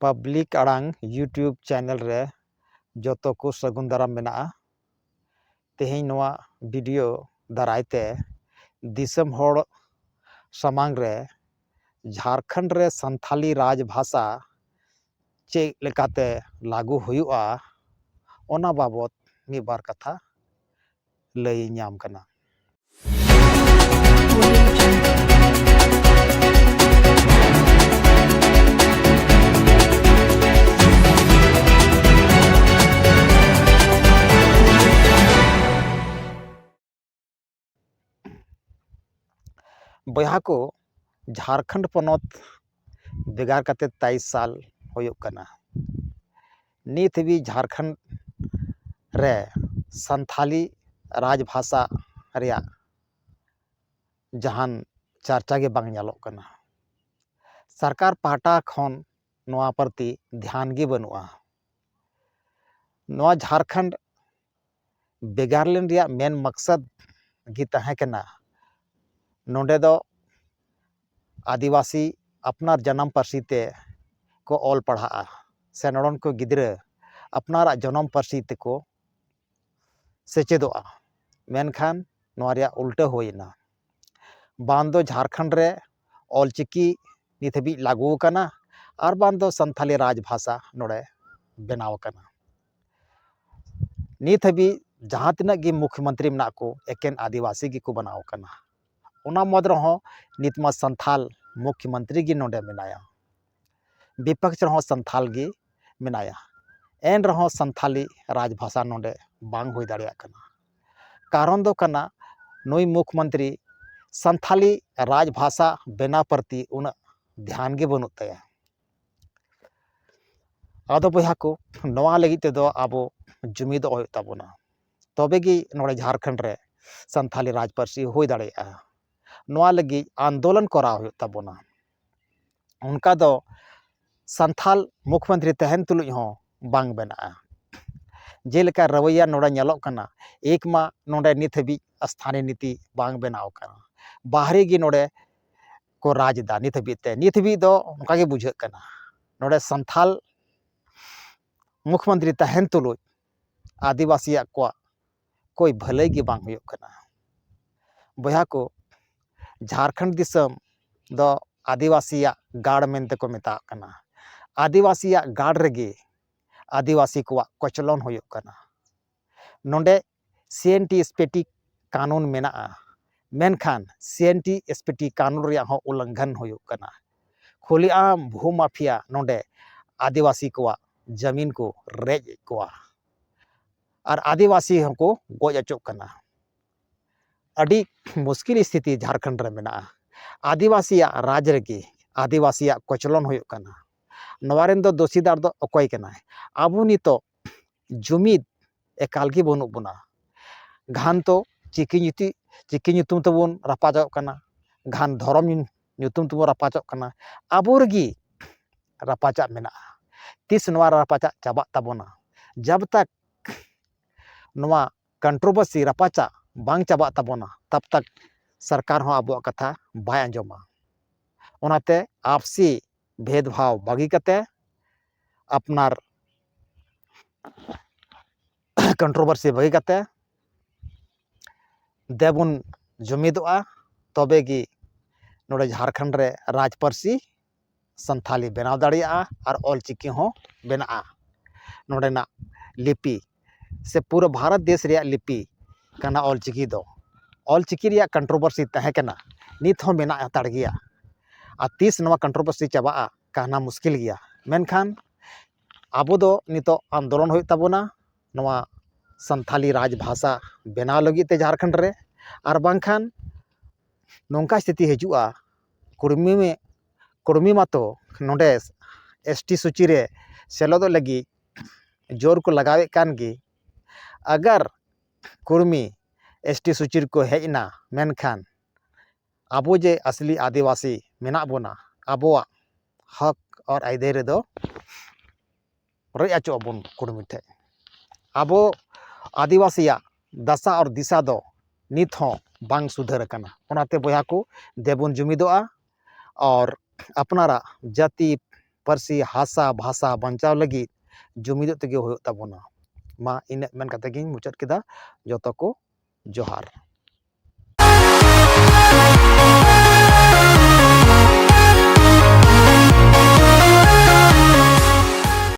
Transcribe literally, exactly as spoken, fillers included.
Public ᱟᱲᱟᱝ YouTube channel ᱨᱮ ᱡᱚᱛᱚ ᱠᱚ ᱥᱟᱹᱜᱩᱱ ᱫᱟᱨᱟᱢ ᱢᱮᱱᱟᱜᱼᱟ᱾ ᱛᱮᱦᱮᱧ ᱱᱚᱣᱟ ᱵᱷᱤᱰᱤᱭᱳ ᱫᱟᱨᱟᱭ ᱛᱮ ᱫᱤᱥᱚᱢ ᱦᱚᱲ ᱥᱟᱢᱟᱝ ᱨᱮ ᱡᱷᱟᱲᱠᱷᱚᱸᱰ ᱨᱮ ᱥᱟᱱᱛᱷᱟᱞᱤ ᱨᱟᱡᱽ ᱵᱷᱟᱥᱟ ᱪᱮᱫ ᱞᱮᱠᱟᱛᱮ ᱞᱟᱹᱜᱩ ᱦᱩᱭᱩᱜᱼᱟ, ᱚᱱᱟ ᱵᱟᱵᱚᱛ ᱢᱤᱫ ᱵᱟᱨ ᱠᱟᱛᱷᱟ ᱞᱟᱹᱭ ᱧᱟᱢ ᱠᱟᱱᱟ᱾ ᱵᱚᱭᱦᱟ ᱠᱚ, ᱡᱷᱟᱲᱠᱷᱚᱸᱰ ᱯᱚᱱᱚᱛ ᱵᱷᱮᱜᱟᱨ ᱠᱟᱛᱮ ᱛᱮᱭᱤᱥ ᱥᱟᱞ ᱦᱩᱭᱩᱜ ᱠᱟᱱᱟ᱾ ᱱᱤᱛ ᱦᱟᱹᱵᱤᱡ ᱡᱷᱟᱲᱠᱷᱚᱸᱰ ᱨᱮ ᱥᱟᱱᱛᱷᱟᱞᱤ ᱨᱟᱡᱽ ᱵᱷᱟᱥᱟ ᱨᱮᱭᱟᱜ ᱡᱟᱦᱟᱱ ᱪᱟᱨᱪᱟ ᱜᱮ ᱵᱟᱝ ᱧᱮᱞᱚᱜ ᱠᱟᱱᱟ᱾ ᱥᱚᱨᱠᱟᱨ ᱯᱟᱦᱴᱟ ᱠᱷᱚᱱ ᱱᱚᱣᱟ ᱯᱨᱚᱛᱤ ᱫᱷᱮᱭᱟᱱ ᱜᱮ ᱵᱟᱹᱱᱩᱜᱼᱟ᱾ ᱱᱚᱣᱟ ᱡᱷᱟᱲᱠᱷᱚᱸᱰ ᱵᱷᱮᱜᱟᱨ ᱞᱮᱱ ᱨᱮᱭᱟᱜ ᱢᱮᱱ ᱢᱚᱠᱥᱚᱫ ᱜᱮ ᱛᱟᱦᱮᱸ ᱠᱟᱱᱟ, ᱱᱚᱰᱮ ᱫᱚ ᱟᱹᱫᱤᱵᱟᱹᱥᱤ ᱟᱯᱱᱟᱨ ᱡᱟᱱᱟᱢ ᱯᱟᱹᱨᱥᱤ ᱛᱮ ᱠᱚ ᱚᱞ ᱯᱟᱲᱦᱟᱜᱼᱟ, ᱥᱮ ᱱᱚᱰᱮᱱ ᱠᱚ ᱜᱤᱫᱽᱨᱟᱹ ᱟᱯᱱᱟᱨᱟᱜ ᱡᱚᱱᱚᱢ ᱯᱟᱹᱨᱥᱤ ᱛᱮᱠᱚ ᱥᱮᱪᱮᱫᱚᱜᱼᱟ᱾ ᱢᱮᱱᱠᱷᱟᱱ ᱱᱚᱣᱟ ᱨᱮᱭᱟᱜ ᱩᱞᱴᱟᱹ ᱦᱩᱭᱮᱱᱟ᱾ ᱵᱟᱝ ᱫᱚ ᱡᱷᱟᱲᱠᱷᱚᱸᱰ ᱨᱮ ᱚᱞᱪᱤᱠᱤ ᱱᱤᱛ ᱦᱟᱹᱵᱤᱡ ᱞᱟᱹᱜᱩ ᱟᱠᱟᱱᱟ, ᱟᱨ ᱵᱟᱝ ᱫᱚ ᱥᱟᱱᱛᱷᱟᱞᱤ ᱨᱟᱡᱽ ᱵᱷᱟᱥᱟ ᱱᱚᱰᱮ ᱵᱮᱱᱟᱣ ᱟᱠᱟᱱᱟ᱾ ᱱᱤᱛ ᱦᱟᱹᱵᱤᱡ ᱡᱟᱦᱟᱸ ᱛᱤᱱᱟᱹᱜ ᱜᱮ ᱢᱩᱠᱷᱭᱚᱢᱚᱱᱛᱨᱤ ᱢᱮᱱᱟᱜ ᱠᱚ, ᱮᱠᱮᱱ ᱟᱹᱫᱤᱵᱟᱹᱥᱤ ᱜᱮᱠᱚ ᱵᱮᱱᱟᱣ ᱟᱠᱟᱱᱟ᱾ ᱚᱱᱟ ᱢᱩᱫᱽ ᱨᱮᱦᱚᱸ ᱱᱤᱛ ᱢᱟ ᱥᱟᱱᱛᱷᱟᱞ ᱢᱩᱠᱷᱭᱚᱢᱚᱱᱛᱨᱤ ᱜᱮ ᱱᱚᱰᱮ ᱢᱮᱱᱟᱭᱟ, ᱵᱤᱯᱚᱠᱷ ᱨᱮᱦᱚᱸ ᱥᱟᱱᱛᱷᱟᱞ ᱜᱮ ᱢᱮᱱᱟᱭᱟ᱾ ᱮᱱ ᱨᱮᱦᱚᱸ ᱥᱟᱱᱛᱷᱟᱞᱤ ᱨᱟᱡᱽ ᱵᱷᱟᱥᱟ ᱱᱚᱰᱮ ᱵᱟᱝ ᱦᱩᱭ ᱫᱟᱲᱮᱭᱟᱜ ᱠᱟᱱᱟ᱾ ᱠᱟᱨᱚᱱ ᱫᱚ ᱠᱟᱱᱟ, ᱱᱩᱭ ᱢᱩᱠᱷᱭᱚᱢᱚᱱᱛᱨᱤ ᱥᱟᱱᱛᱷᱟᱞᱤ ᱨᱟᱡᱽ ᱵᱷᱟᱥᱟ ᱵᱮᱱᱟᱣ ᱯᱨᱚᱛᱤ ᱩᱱᱟᱹᱜ ᱫᱷᱮᱭᱟᱱ ᱜᱮ ᱵᱟᱹᱱᱩᱜ ᱛᱟᱭᱟ᱾ ᱟᱫᱚ ᱵᱚᱭᱦᱟ ᱠᱚ, ᱱᱚᱣᱟ ᱞᱟᱹᱜᱤᱫ ᱛᱮᱫᱚ ᱟᱵᱚ ᱡᱩᱢᱤᱫᱚᱜ ᱦᱩᱭᱩᱜ ᱛᱟᱵᱚᱱᱟ, ᱛᱚᱵᱮ ᱜᱮ ᱱᱚᱰᱮ ᱡᱷᱟᱲᱠᱷᱚᱸᱰ ᱨᱮ ᱥᱟᱱᱛᱷᱟᱞᱤ ᱨᱟᱡᱽ ᱯᱟᱹᱨᱥᱤ ᱦᱩᱭ ᱫᱟᱲᱮᱭᱟᱜᱼᱟ᱾ ᱱᱚᱣᱟ ᱞᱟᱹᱜᱤᱫ ᱟᱱᱫᱳᱞᱚᱱ ᱠᱚᱨᱟᱣ ᱦᱩᱭᱩᱜ ᱛᱟᱵᱚᱱᱟ᱾ ᱚᱱᱠᱟ ᱫᱚ ᱥᱟᱱᱛᱷᱟᱞ ᱢᱩᱠᱷᱭᱚᱢᱚᱱᱛᱨᱤ ᱛᱟᱦᱮᱱ ᱛᱩᱞᱩᱡ ᱦᱚᱸ ᱵᱟᱝ ᱵᱮᱱᱟᱜᱼᱟ᱾ ᱡᱮᱞᱮᱠᱟ ᱨᱟᱹᱣᱟᱹᱭᱟ ᱱᱚᱰᱮ ᱧᱮᱞᱚᱜ ᱠᱟᱱᱟ, ᱮᱠ ᱢᱟ ᱱᱚᱰᱮ ᱱᱤᱛ ᱦᱟᱹᱵᱤᱡ ᱥᱛᱷᱟᱱᱤᱭ ᱱᱤᱛᱤ ᱵᱟᱝ ᱵᱮᱱᱟᱣ ᱠᱟᱱᱟ, ᱵᱟᱦᱨᱮ ᱜᱮ ᱱᱚᱰᱮ ᱠᱚ ᱨᱟᱡᱽ ᱮᱫᱟ᱾ ᱱᱤᱛ ᱦᱟᱹᱵᱤᱡ ᱛᱮ, ᱱᱤᱛ ᱦᱟᱹᱵᱤᱡ ᱫᱚ ᱚᱱᱠᱟ ᱜᱮ ᱵᱩᱡᱷᱟᱹᱜ ᱠᱟᱱᱟ᱾ ᱱᱚᱰᱮ ᱥᱟᱱᱛᱷᱟᱞ ᱢᱩᱠᱷᱭᱚᱢᱚᱱᱛᱨᱤ ᱛᱟᱦᱮᱱ ᱛᱩᱞᱩᱡ ᱟᱹᱫᱤᱵᱟᱹᱥᱤᱭᱟᱜ ᱠᱚᱣᱟᱜ ᱠᱳᱭ ᱵᱷᱟᱹᱞᱟᱹᱭ ᱜᱮ ᱵᱟᱝ ᱦᱩᱭᱩᱜ ᱠᱟᱱᱟ᱾ ᱵᱚᱭᱦᱟ ᱠᱚ, ᱡᱷᱟᱲᱠᱷᱚᱸᱰ ᱫᱤᱥᱚᱢ ᱫᱚ ᱟᱹᱫᱤᱵᱟᱹᱥᱤᱭᱟᱜ ᱜᱟᱲ ᱢᱮᱱᱛᱮ ᱠᱚ ᱢᱮᱛᱟᱜ ᱠᱟᱱᱟ᱾ ᱟᱹᱫᱤᱵᱟᱹᱥᱤᱭᱟᱜ ᱜᱟᱲ ᱨᱮᱜᱮ ᱟᱹᱫᱤᱵᱟᱹᱥᱤ ᱠᱚᱣᱟᱜ ᱠᱚᱪᱞᱚᱱ ᱦᱩᱭᱩᱜ ᱠᱟᱱᱟ᱾ ᱱᱚᱰᱮ ᱥᱤ N T S P T ᱠᱟᱹᱱᱩᱱ ᱢᱮᱱᱟᱜᱼᱟ, ᱢᱮᱱᱠᱷᱟᱱ ᱥᱤ N T S P T ᱠᱟᱹᱱᱩᱱ ᱨᱮᱭᱟᱜ ᱦᱚᱸ ᱩᱞᱞᱚᱝᱜᱷᱚᱱ ᱦᱩᱭᱩᱜ ᱠᱟᱱᱟ᱾ ᱠᱷᱩᱞᱮᱟᱢ ᱵᱷᱩ ᱢᱟᱯᱷᱤᱭᱟ ᱱᱚᱰᱮ ᱟᱹᱫᱤᱵᱟᱹᱥᱤ ᱠᱚᱣᱟᱜ ᱡᱟᱹᱢᱤᱱ ᱠᱚ ᱨᱮᱡ ᱮᱫ ᱠᱚᱣᱟ ᱟᱨ ᱟᱹᱫᱤᱵᱟᱹᱥᱤ ᱦᱚᱸᱠᱚ ᱜᱚᱡ ᱦᱚᱪᱚᱜ ᱠᱟᱱᱟ᱾ ᱟᱹᱰᱤ ᱢᱩᱥᱠᱤᱞ ᱥᱛᱷᱤᱛᱤ ᱡᱷᱟᱲᱠᱷᱚᱸᱰ ᱨᱮ ᱢᱮᱱᱟᱜᱼᱟ᱾ ᱟᱹᱫᱤᱵᱟᱹᱥᱤᱭᱟᱜ ᱨᱟᱡᱽ ᱨᱮᱜᱮ ᱟᱹᱫᱤᱵᱟᱹᱥᱤᱭᱟᱜ ᱠᱚᱪᱞᱚᱱ ᱦᱩᱭᱩᱜ ᱠᱟᱱᱟ᱾ ᱱᱚᱣᱟ ᱨᱮᱱ ᱫᱚ ᱫᱳᱥᱤᱫᱟᱨ ᱫᱚ ᱚᱠᱚᱭ ᱠᱟᱱᱟᱭ? ᱟᱵᱚ ᱱᱤᱛᱚᱜ ᱡᱩᱢᱤᱫ ᱮᱠᱟᱞ ᱜᱮ ᱵᱟᱹᱱᱩᱜ ᱵᱚᱱᱟ᱾ ᱜᱷᱟᱱ ᱛᱚ ᱪᱤᱠᱤ ᱧᱩᱛᱩ-, ᱪᱤᱠᱤ ᱧᱩᱛᱩᱢ ᱛᱮᱵᱚᱱ ᱨᱟᱯᱟᱪᱟᱜ ᱠᱟᱱᱟ, ᱜᱷᱟᱱ ᱫᱷᱚᱨᱚᱢ ᱧᱩᱛᱩᱢ ᱛᱮᱵᱚᱱ ᱨᱟᱯᱟᱪᱟᱜ ᱠᱟᱱᱟ᱾ ᱟᱵᱚ ᱨᱮᱜᱮ ᱨᱟᱯᱟᱪᱟᱜ ᱢᱮᱱᱟᱜᱼᱟ᱾ ᱛᱤᱥ ᱱᱚᱣᱟ ᱨᱟᱯᱟᱪᱟᱜ ᱪᱟᱵᱟᱜ ᱛᱟᱵᱚᱱᱟ? ᱡᱟᱵ ᱛᱟᱠ ᱱᱚᱣᱟ ᱠᱚᱱᱴᱨᱳᱵᱷᱟᱨᱥᱤ ᱨᱟᱯᱟᱪᱟᱜ ᱵᱟᱝ ᱪᱟᱵᱟᱜ ᱛᱟᱵᱚᱱᱟ, ᱛᱟᱵ ᱛᱟᱠ ᱥᱚᱨᱠᱟᱨ ᱦᱚᱸ ᱟᱵᱚᱣᱟᱜ ᱠᱟᱛᱷᱟ ᱵᱟᱭ ᱟᱸᱡᱚᱢᱟ᱾ ᱚᱱᱟᱛᱮ ᱟᱯᱥᱤ ᱵᱷᱮᱫᱽ ᱵᱷᱟᱣ ᱵᱟᱹᱜᱤ ᱠᱟᱛᱮ, ᱟᱯᱱᱟᱨ ᱠᱚᱱᱴᱨᱳᱵᱷᱟᱨᱥᱤ ᱵᱟᱹᱜᱤ ᱠᱟᱛᱮ ᱫᱮᱵᱚᱱ ᱡᱩᱢᱤᱫᱚᱜᱼᱟ, ᱛᱚᱵᱮ ᱜᱮ ᱱᱚᱰᱮ ᱡᱷᱟᱲᱠᱷᱚᱸᱰ ᱨᱮ ᱨᱟᱡᱽ ᱯᱟᱹᱨᱥᱤ ᱥᱟᱱᱛᱷᱟᱞᱤ ᱵᱮᱱᱟᱣ ᱫᱟᱲᱮᱭᱟᱜᱼᱟ ᱟᱨ ᱚᱞ ᱪᱤᱠᱤ ᱦᱚᱸ ᱵᱮᱱᱟᱜᱼᱟ᱾ ᱱᱚᱰᱮᱱᱟᱜ ᱞᱤᱯᱤ ᱥᱮ ᱯᱩᱨᱟᱹ ᱵᱷᱟᱨᱚᱛ ᱫᱮᱥ ᱨᱮᱭᱟᱜ ᱞᱤᱯᱤ ᱠᱟᱱᱟ ᱚᱞ ᱪᱤᱠᱤ ᱫᱚ᱾ ᱚᱞ ᱪᱤᱠᱤ ᱨᱮᱭᱟᱜ ᱠᱚᱱᱴᱨᱳᱵᱷᱟᱨᱥᱤ ᱛᱟᱦᱮᱸ ᱠᱟᱱᱟ, ᱱᱤᱛ ᱦᱚᱸ ᱢᱮᱱᱟᱜ ᱦᱟᱛᱟᱲ ᱜᱮᱭᱟ᱾ ᱟᱨ ᱛᱤᱥ ᱱᱚᱣᱟ ᱠᱚᱱᱴᱨᱳᱵᱷᱟᱨᱥᱤ ᱪᱟᱵᱟᱜᱼᱟ, ᱠᱟᱦᱱᱟ ᱢᱩᱥᱠᱤᱞ ᱜᱮᱭᱟ᱾ ᱢᱮᱱᱠᱷᱟᱱ ᱟᱵᱚ ᱫᱚ ᱱᱤᱛᱚᱜ ᱟᱱᱫᱳᱞᱚᱱ ᱦᱩᱭᱩᱜ ᱛᱟᱵᱚᱱᱟ ᱱᱚᱣᱟ ᱥᱟᱱᱛᱷᱟᱞᱤ ᱨᱟᱡᱽ ᱵᱷᱟᱥᱟ ᱵᱮᱱᱟᱣ ᱞᱟᱹᱜᱤᱫ ᱛᱮ ᱡᱷᱟᱲᱠᱷᱚᱸᱰ ᱨᱮ᱾ ᱟᱨ ᱵᱟᱝᱠᱷᱟᱱ ᱱᱚᱝᱠᱟ ᱥᱛᱷᱤᱛᱤ ᱦᱤᱡᱩᱜᱼᱟ, ᱠᱩᱲᱢᱤ ᱢᱮ-, ᱠᱩᱲᱢᱤ ᱢᱟᱛᱚ ᱱᱚᱰᱮ ᱮᱥ ᱴᱤ ᱥᱩᱪᱤ ᱨᱮ ᱥᱮᱞᱮᱫᱚᱜ ᱞᱟᱹᱜᱤᱫ ᱡᱳᱨ ᱠᱚ ᱞᱟᱜᱟᱣᱮᱫ ᱠᱟᱱ ᱜᱮ᱾ ᱟᱜᱟᱨ ᱠᱩᱲᱢᱤ ᱮᱥ ᱴᱤ ᱥᱩᱪᱤ ᱨᱮᱠᱚ ᱦᱮᱡ ᱮᱱᱟ, ᱢᱮᱱᱠᱷᱟᱱ ᱟᱵᱚ ᱡᱮ ᱟᱥᱞᱤ ᱟᱹᱫᱤᱵᱟᱹᱥᱤ ᱢᱮᱱᱟᱜ ᱵᱚᱱᱟ, ᱟᱵᱚᱣᱟᱜ ᱦᱚᱠ ᱟᱨ ᱟᱹᱭᱫᱟᱹᱨᱤ ᱫᱚ ᱨᱮᱡ ᱦᱚᱪᱚᱜ ᱟᱵᱚᱱ ᱠᱩᱲᱢᱤ ᱴᱷᱮᱡ᱾ ᱟᱵᱚ ᱟᱹᱫᱤᱵᱟᱹᱥᱤᱭᱟᱜ ᱫᱟᱥᱟ ᱟᱨ ᱫᱤᱥᱟ ᱫᱚ ᱱᱤᱛ ᱦᱚᱸ ᱵᱟᱝ ᱥᱩᱫᱷᱟᱹᱨ ᱟᱠᱟᱱᱟ᱾ ᱚᱱᱟᱛᱮ ᱵᱚᱭᱦᱟ ᱠᱚ, ᱫᱮᱵᱚᱱ ᱡᱩᱢᱤᱫᱚᱜᱼᱟ ᱟᱨ ᱟᱯᱱᱟᱨᱟᱜ ᱡᱟᱹᱛᱤ ᱯᱟᱹᱨᱥᱤ, ᱦᱟᱥᱟ, ᱵᱷᱟᱥᱟ ᱵᱟᱧᱪᱟᱣ ᱞᱟᱹᱜᱤᱫ ᱡᱩᱢᱤᱫᱚᱜ ᱛᱮᱜᱮ ᱦᱩᱭᱩᱜ ᱛᱟᱵᱚᱱᱟ᱾ ᱢᱟ ᱤᱱᱟᱹᱜ ᱢᱮᱱ ᱠᱟᱛᱮ ᱜᱤᱧ ᱢᱩᱪᱟᱹᱫ ᱠᱮᱫᱟ᱾ ᱡᱚᱛᱚ ᱠᱚ ᱡᱚᱦᱟᱨ᱾